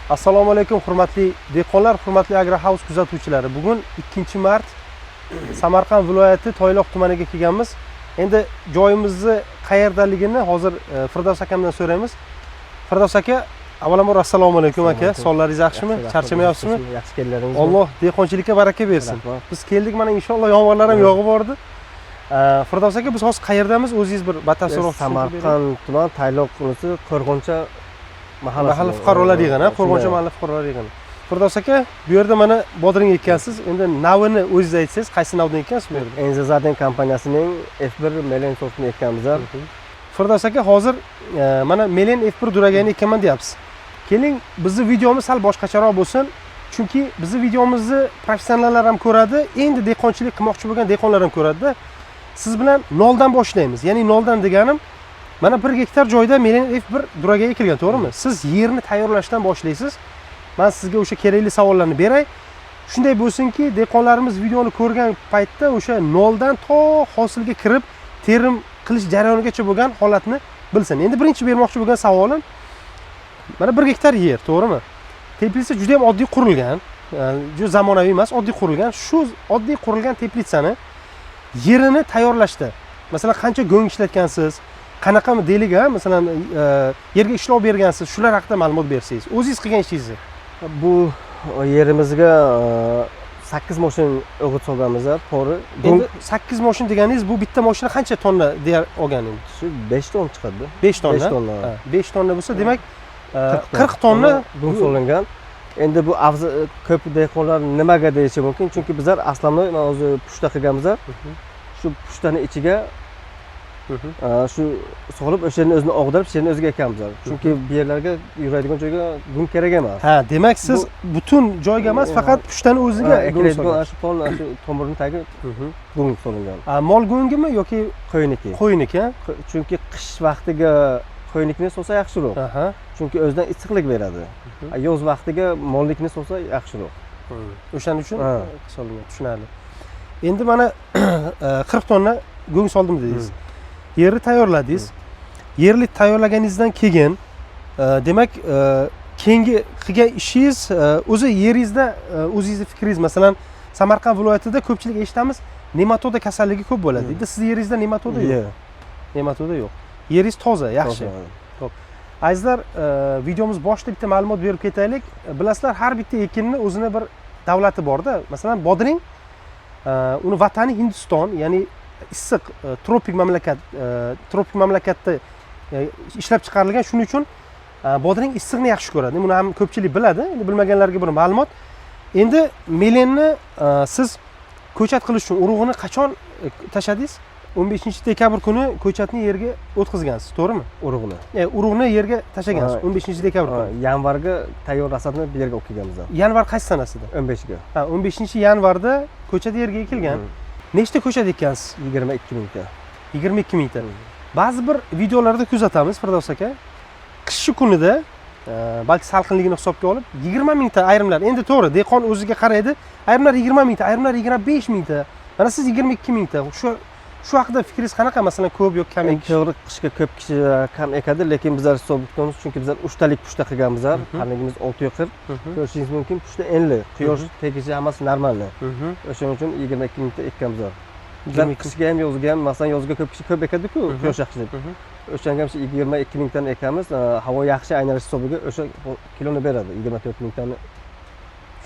Assalomu alaykum, hurmatli dehqonlar, hurmatli Agrohouse kuzatuvchilari. Bugun 2 mart, Samarqand viloyati Toyloq tumaniga kelganmiz. Endi joyimizni qayerdaligini hozir Firdavs akamdan so'raymiz. Firdavs aka, avvalambor assalomu alaykum, aka. Sog'ligingiz yaxshimi? Charchamayapsizmi? Yaxshi keldilaringiz. Alloh dehqonchilikka baraka bersin. Rahmat. Biz keldik, mana, inshaalloh, yomg'irlar ham yog'ib yubordi. Firdavs aka, biz hozir qayerdamiz? O'zingiz bir batafsilroq tushuntirib bering. Samarqand tuman, Tayloq ulusi, Qo'rg'oncha mahallasi. Mahalla fuqarolar yig'ini, Qo'rg'oncha mahalla fuqarolar yig'ini. Firdavs aka, bu yerda mana bodring ekkansiz. Endi navini o'zingiz aytsangiz, qaysi navdan ekkansiz bu yerda? Enzazaden kompaniyasining F1 Melen sortini ekkanmiz. Firdavs aka, hozir mana Melen F1 duragayni ekkanman deyapsiz. Keling, bizni videomiz sal boshqacharoq bo'lsin, chunki bizni videomizni professionallar ham ko'radi, endi dehqonchilik qilmoqchi bo'lgan dehqonlar ham ko'radida. Siz bilan noldan boshlaymiz. Ya'ni noldan deganim, mana, 1 gektar joyda Melen F1 duragay ekilgan, to'g'rimi? Siz yerni tayyorlashdan boshlaysiz. Man sizga o'sha kerakli savollarni beray. Shunday bo'lsinki, dehqonlarimiz videoni ko'rgan paytda o'sha noldan to hosilga kirib, terim qilish jarayonigacha bo'lgan holatni bilsin. Endi birinchi bermoqchi bo'lgan savolim, mana, 1 gektar yer, to'g'rimi? Teplitsa juda ham oddiy qurilgan, juda zamonaviy emas, oddiy qurilgan. Shu oddiy qurilgan teplitsani yerini tayyorlashda, masalan, qancha go'ng ishlatgansiz, qanaqa deylik, ha, masalan, yerga ishlov bergansiz, shular haqida ma'lumot bersangiz, o'zingiz qilgan ishingizni. Bu yerimizga 8 moshin o'g'it solganmiz, pori. Endi 8 moshin deganingiz, bu bitta moshina qancha tonna deyar olgan endi? Shu 5 ton chiqadi. 5 tonna. 5 tonna. Ha, 5 tonna bo'lsa, demak, 40 tonna. Go'ng solingan. Endi bu ko'p dehqonlar nimaga deyishi mumkin, chunki bizlar основной mana o'zi pushta qilganmiz. Shu pushtani ichiga shu solib, o'sha yerni o'zini og'dirib, shu yerni o'ziga ekamiz, chunki bu yerlarga, yuradigan joyga go'ng kerak emas. Ha, demak, siz butun joyga emas, faqat pushtani o'ziga Ha, go'ng ekiladigan solgansiz. Shu pol, shu tomirini tagi go'ng solingan. Mol go'ngimi yoki Qo'yniki. qo'yniki, ha? Chunki qish vaqtiga qo'ynikini solsa yaxshiroq, chunki o'zidan issiqlik beradi. Yoz vaqtiga molnikini solsa yaxshiroq. O'shaning uchun Ha. solingan, tushunarli. Endi mana, 40 tonna go'ng soldim dedingiz, yerni tayyorladingiz. Yerni tayyorlaganingizdan keyin, demak, keyingi qilgan ishingiz, o'zi yeringizda, o'zingizni fikringiz, masalan, Samarqand viloyatida ko'pchilik eshitamiz, nematoda kasalligi ko'p bo'ladi deydi. Sizni yeringizda nematoda yo'q? Yo'q. Nematoda yo'q, yeringiz toza, yaxshi. Toza. Azizlar, videomiz boshida bitta ma'lumot berib ketaylik. Bilasizlar, har bitta ekinni o'zini bir davlati borda. Masalan, bodring, uni vatani Hindiston, ya'ni issiq, tropik mamlakat, tropik mamlakatda ishlab chiqarilgan. Shuning uchun bodring issiqni yaxshi ko'radi. Buni ham ko'pchilik biladi, endi bilmaganlarga bir ma'lumot. Endi melenni siz ko'chat qilish uchun urug'ini qachon tashladingiz? 15 dekabr kuni ko'chatni yerga o'tqizgansiz, to'g'rimi? Urug'ini. Urug'ni yerga tashlagansiz. Ha. 15 dekabr Ha, kuni. Yanvarga tayyor rasadni bu yerga olib kelganmiz. Yanvar qaysi sanasida? 15ga. Ha, 15 yanvarda ko'chat yerga ekilgan. Nechta ko'chat ekkansiz? 22 mingta. 22 mingta. Ba'zi bir videolarda kuzatamiz, Firdavs aka, qishki kunida, balki salqinligini hisobga olib, 20 mingta ayrimlar. Endi to'g'ri, dehqon o'ziga qaraydi, ayrimlar 20 mingta, ayrimlar 25 mingta, mana siz 22 mingta. Shu haqida fikringiz qanaqa, masalan, ko'p yoki kam Endi ekish? To'g'ri, qishga ko'p kishi kam ekadi, lekin bizlar hisob tutamiz, chunki bizlar uchtalik pushta qilganmiz. Qalinligimiz 640. Ko'rishingiz mumkin, pushta enli, quyosh tegishi, hammasi нормальный. O'shaning uchun 22 mingta ekkanmiz bizlar. 22. Qishga ham, yozga ham. Masalan, yozga ko'p kishi ko'p ekadiku, quyosh yaxshi deb. O'shanga ham shu 22 mingtani ekamiz. Havo yaxshi aylanish hisobiga o'sha kiloni beradi, 24 mingtani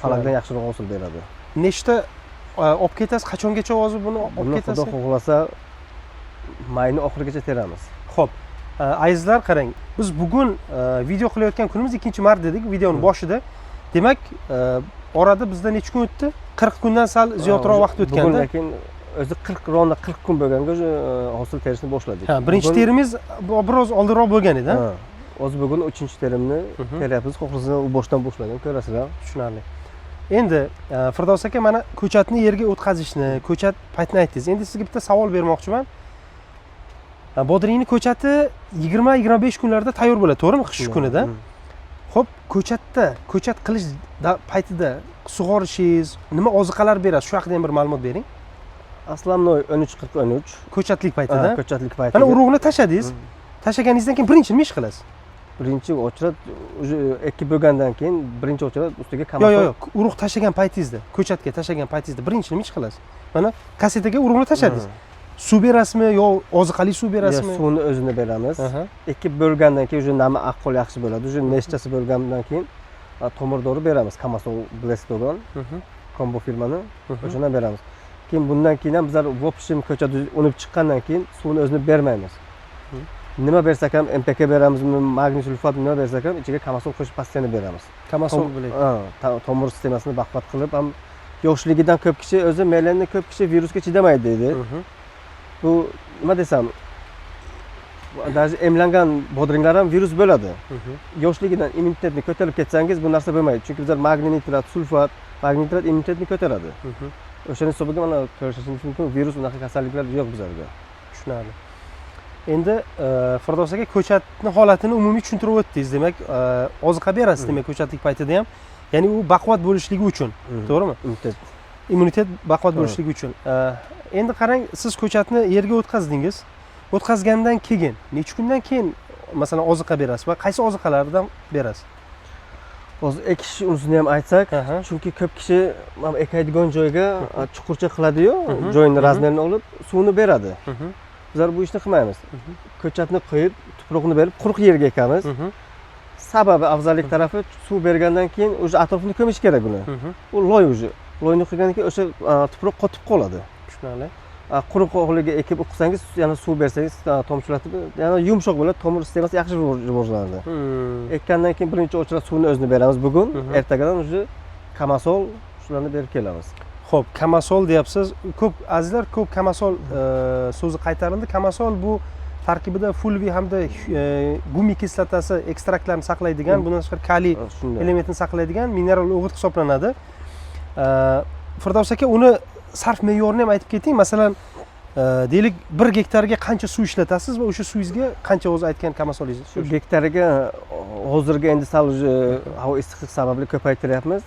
falakdan yaxshiroq hosil beradi. Nechta olib ketasiz, qachongacha hozir buni olib Buni, ketasiz? Xudo xohlasa, mayni oxirigacha teramiz. Ho'p, azizlar, qarang, biz bugun video qilayotgan kunimiz 2 mart dedik videoni boshida. Demak, orada bizda necha kun o'tdi? 40 kundan sal ziyodroq vaqt Bugun o'tganda. Lekin o'zi 40, ровно 40 kun bo'lganga уже hosil terishni boshladik. Ha, birinchi terimiz biroz oldinroq bo'lgan edi, ha? Ha, hozir bugun uchinchi terimni teryapmiz. Xohlasa, u boshdan boshlagan ko'rasizlar. Tushunarli. Endi Firdavs aka, mana, ko'chatni yerga o'tkazishni, ko'chat paytini aytdingiz. Endi sizga bitta savol bermoqchiman. Bodringni ko'chati 20-25 kunlarda tayyor bo'ladi, to'g'rimi, qish kunida? Ho'p, ko'chatda, ko'chat qilish paytida sug'orishingiz, nima oziqalar berasiz, shu haqida ham bir ma'lumot bering. Основной 13 40 13. Ko'chatlik paytida. Ko'chatlik paytida. Mana, urug'ni tashladingiz. Tashlaganingizdan keyin birinchi nima ish qilasiz? Birinchi очередь уже ekib bo'lgandan keyin birinchi очередь ustiga Yo'q, kamasol. Yo'q, urug' tashlagan paytingizda, ko'chatga tashlagan paytingizda birinchi nima ish qilasiz? Mana kassetaga urug'ni tashladingiz, suv berasizmi yo oziqali suv berasizmi? Suvni o'zini beramiz. Ekib bo'lgandan keyin уже nami ahvol yaxshi bo'ladi, уже nechtasi bo'lgandan keyin tomir dori beramiz, Kamasol Bless degan kombo firmani, o'shandan beramiz. Keyin bundan keyin ham bizlar в общем ko'chat unib chiqqandan keyin suvni o'zini bermaymiz. Nima bersak ham, NPK beramizmi, magniy sulfat, nima bersak ham, ichiga Kamasol qo'shib постоянно beramiz. Kamasol bilan. Ha, tomir sistemasini baquvvat qilib ham. Yoshligidan ko'p kishi o'zi melenni, ko'p kishi virusga chidamaydi deydi. Bu nima desam, даже emlangan bodringlar ham virus bo'ladi. Yoshligidan immunitetni ko'tarib ketsangiz, bu narsa bo'lmaydi, chunki bizlar magniy nitrat, sulfat, magniy nitrat immunitetni ko'taradi. O'shani hisobiga mana ko'rishingiz mumkin, virus, unaqa kasalliklar yo'q bizlarda. Tushunarli. Endi Firdavs aka, ko'chatni holatini umumiy tushuntirib o'tdingiz. Demak, oziqa berasiz, demak, ko'chatlik paytida ham, ya'ni u baquvvat bo'lishligi uchun, to'g'rimi? Immunitet. Immunitet baquvvat To'g'ri. bo'lishligi uchun. Endi qarang, siz ko'chatni yerga o'tkazdingiz. O'tkazgandan keyin necha kundan keyin, masalan, oziqa berasiz va qaysi oziqalardan berasiz? Hozir ekish unisini ham aytsak, chunki ko'p kishi mana ekadigan joyga chuqurcha qiladiyu, joyini размер ini olib suvni beradi. Bizlar bu ishni qilmaymiz. Ko'chatni qo'yib, tuproqni berib, quruq yerga ekamiz. Sababi, afzallik tarafi, suv bergandan keyin уже atrofini ko'mish kerak uni. U loy, уже loyni qilgandan keyin o'sha tuproq qotib qoladi. Tushunarli. Quruq hovliga ekib o'qisangiz, yana suv bersangiz, tomchilatib, yana yumshoq bo'ladi, tomir sistemasi yaxshi rivojlanadi. Ekkandan keyin birinchi очередь suvni o'zini beramiz bugun, ertagadan уже Kamasol, shularni berib kelamiz. Ho'p, Kamasol deyapsiz. Ko'p azizlar, ko'p Kamasol so'zi qaytarildi. Kamasol bu tarkibida fulviy hamda gumiy kislotasi ekstraktlarini saqlaydigan, bundan tashqari kaliy Shunday. elementini saqlaydigan mineral o'g'it hisoblanadi. Firdavs aka, uni sarf me'yorini ham aytib keting. Masalan, deylik, 1 gektarga qancha suv ishlatasiz va o'sha suvingizga qancha o'zi aytgan Kamasolingiz? Shu gektariga hozirgi endi sal уже havo issiqlik sababli ko'paytiryapmiz.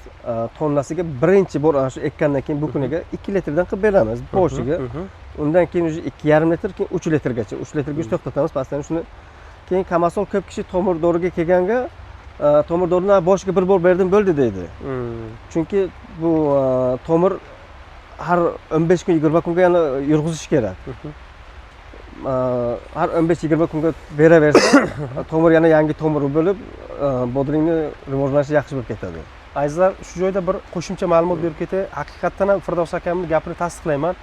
Tonnasiga birinchi bor ana shu ekkandan keyin bu kuniga 2 litrdan qilib beramiz boshiga. Undan keyin уже 2,5 litr, keyin 3 litrgacha, 3 litrgacha to'xtatamiz pastdan shuni. Keyin Kamasol, ko'p kishi tomir doriga kelganga, tomir dorini boshiga bir bor berdim, bo'ldi deydi. Chunki bu tomir har 15 kun, 20 kunga yana yurg'izish kerak. Har 15-20 kunga beraversa, tomir yana yangi tomir bo'lib, bodringni rivojlanishi yaxshi bo'lib ketadi. Azizlar, shu joyda bir qo'shimcha ma'lumot berib ketay. Haqiqatdan ham Firdavs akamni gapini tasdiqlayman.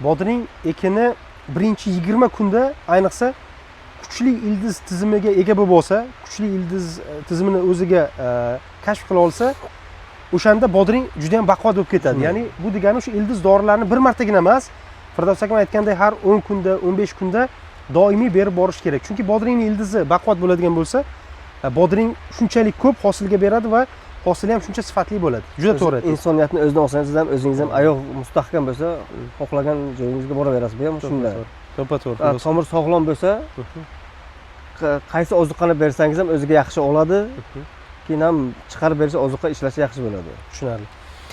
Bodring ekini birinchi 20 kunda ayniqsa kuchli ildiz tizimiga ega bo'lib olsa, kuchli ildiz tizimini o'ziga kashf qila olsa, o'shanda bodring juda yam baquvvat bo'lib ketadi. Ya'ni bu degani shu ildiz dorilarni bir martagina emas, Firdavs akam aytganday, har 10 kunda, 15 kunda doimiy berib borish kerak. Chunki bodringni ildizi baquvvat bo'ladigan bo'lsa, bodring shunchalik ko'p hosilga beradi va hosili ham shuncha sifatli bo'ladi. Juda to'g'ri aytdingiz. Insoniyatni o'zini olsangiz, siz ham, o'zingiz ham oyoq mustahkam bo'lsa, xohlagan joyingizga boraverasiz. Bu ham shunday. To'ppa to'g'ri. Tomir sog'lom bo'lsa, qaysi ozuqani bersangiz ham o'ziga yaxshi oladi, keyin ham chiqarib bersa, ozuqa ishlashi yaxshi bo'ladi. Tushunarli.